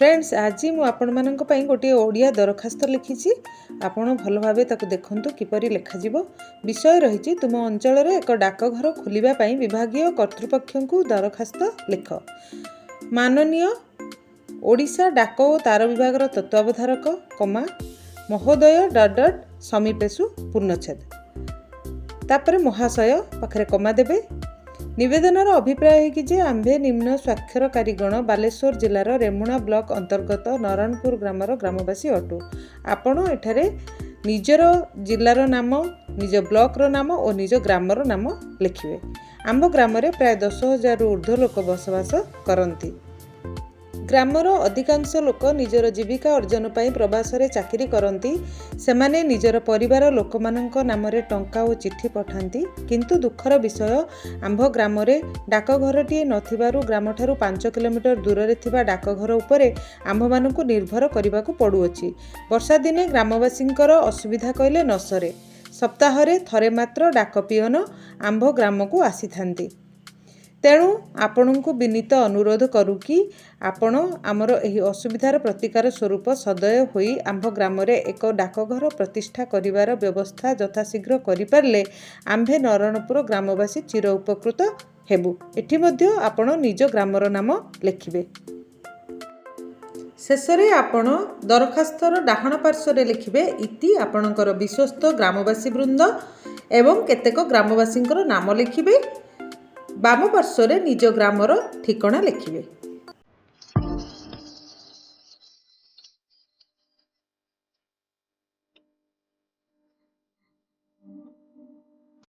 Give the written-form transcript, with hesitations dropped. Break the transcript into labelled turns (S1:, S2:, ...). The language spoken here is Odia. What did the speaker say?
S1: ଫ୍ରେଣ୍ଡସ୍, ଆଜି ମୁଁ ଆପଣମାନଙ୍କ ପାଇଁ ଗୋଟିଏ ଓଡ଼ିଆ ଦରଖାସ୍ତ ଲେଖିଛି। ଆପଣ ଭଲ ଭାବେ ତାକୁ ଦେଖନ୍ତୁ କିପରି ଲେଖାଯିବ। ବିଷୟ ରହିଛି, ତୁମ ଅଞ୍ଚଳରେ ଏକ ଡାକଘର ଖୋଲିବା ପାଇଁ ବିଭାଗୀୟ କର୍ତ୍ତୃପକ୍ଷଙ୍କୁ ଦରଖାସ୍ତ ଲେଖ। ମାନନୀୟ ଓଡ଼ିଶା ଡାକ ଓ ତାର ବିଭାଗର ତତ୍ତ୍ୱାବଧାରକ କମା ମହୋଦୟ ଡଟ୍ ଡଟ୍ ସମୀପେଷୁ ପୂର୍ଣ୍ଣଚ୍ଛେଦ। ତାପରେ ମହାଶୟ ପାଖରେ କମା ଦେବେ। ନିବେଦନର ଅଭିପ୍ରାୟ ହେଇକି ଯେ ଆମ୍ଭେ ନିମ୍ନ ସ୍ୱାକ୍ଷରକାରୀଗଣ ବାଲେଶ୍ୱର ଜିଲ୍ଲାର ରେମୁଣା ବ୍ଲକ ଅନ୍ତର୍ଗତ ନରଣପୁର ଗ୍ରାମର ଗ୍ରାମବାସୀ ଅଟୁ। ଆପଣ ଏଠାରେ ନିଜର ଜିଲ୍ଲାର ନାମ, ନିଜ ବ୍ଲକର ନାମ ଓ ନିଜ ଗ୍ରାମର ନାମ ଲେଖିବେ। ଆମ୍ଭ ଗ୍ରାମରେ ପ୍ରାୟ 10,000ରୁ ଉର୍ଦ୍ଧ୍ୱ ଲୋକ ବସବାସ କରନ୍ତି। ଗ୍ରାମର ଅଧିକାଂଶ ଲୋକ ନିଜର ଜୀବିକା ଅର୍ଜନ ପାଇଁ ପ୍ରବାସରେ ଚାକିରି କରନ୍ତି। ସେମାନେ ନିଜର ପରିବାର ଲୋକମାନଙ୍କ ନାମରେ ଟଙ୍କା ଓ ଚିଠି ପଠାନ୍ତି। କିନ୍ତୁ ଦୁଃଖର ବିଷୟ, ଆମ୍ଭ ଗ୍ରାମରେ ଡାକଘରଟିଏ ନଥିବାରୁ ଗ୍ରାମଠାରୁ 5 କିଲୋମିଟର ଦୂରରେ ଥିବା ଡାକଘର ଉପରେ ଆମ୍ଭମାନଙ୍କୁ ନିର୍ଭର କରିବାକୁ ପଡ଼ୁଅଛି। ବର୍ଷା ଦିନେ ଗ୍ରାମବାସୀଙ୍କର ଅସୁବିଧା କହିଲେ ନ ସରେ। ସପ୍ତାହରେ ଥରେ ମାତ୍ର ଡାକ ପିଅନ ଆମ୍ଭ ଗ୍ରାମକୁ ଆସିଥାନ୍ତି। ତେଣୁ ଆପଣଙ୍କୁ ବିନୀତ ଅନୁରୋଧ କରୁ କି ଆପଣ ଆମର ଏହି ଅସୁବିଧାର ପ୍ରତିକାର ସ୍ୱରୂପ ସଦୟ ହୋଇ ଆମ୍ଭ ଗ୍ରାମରେ ଏକ ଡାକଘର ପ୍ରତିଷ୍ଠା କରିବାର ବ୍ୟବସ୍ଥା ଯଥାଶୀଘ୍ର କରିପାରିଲେ ଆମ୍ଭେ ନରଣପୁର ଗ୍ରାମବାସୀ ଚିର ଉପକୃତ ହେବୁ। ଏଠି ମଧ୍ୟ ଆପଣ ନିଜ ଗ୍ରାମର ନାମ ଲେଖିବେ। ଶେଷରେ ଆପଣ ଦରଖାସ୍ତର ଡାହାଣ ପାର୍ଶ୍ୱରେ ଲେଖିବେ, ଇତି ଆପଣଙ୍କର ବିଶ୍ୱସ୍ତ ଗ୍ରାମବାସୀ ବୃନ୍ଦ ଏବଂ କେତେକ ଗ୍ରାମବାସୀଙ୍କର ନାମ ଲେଖିବେ। ବାମ ପାର୍ଶ୍ୱରେ ନିଜ ଗ୍ରାମର ଠିକଣା ଲେଖିବେ।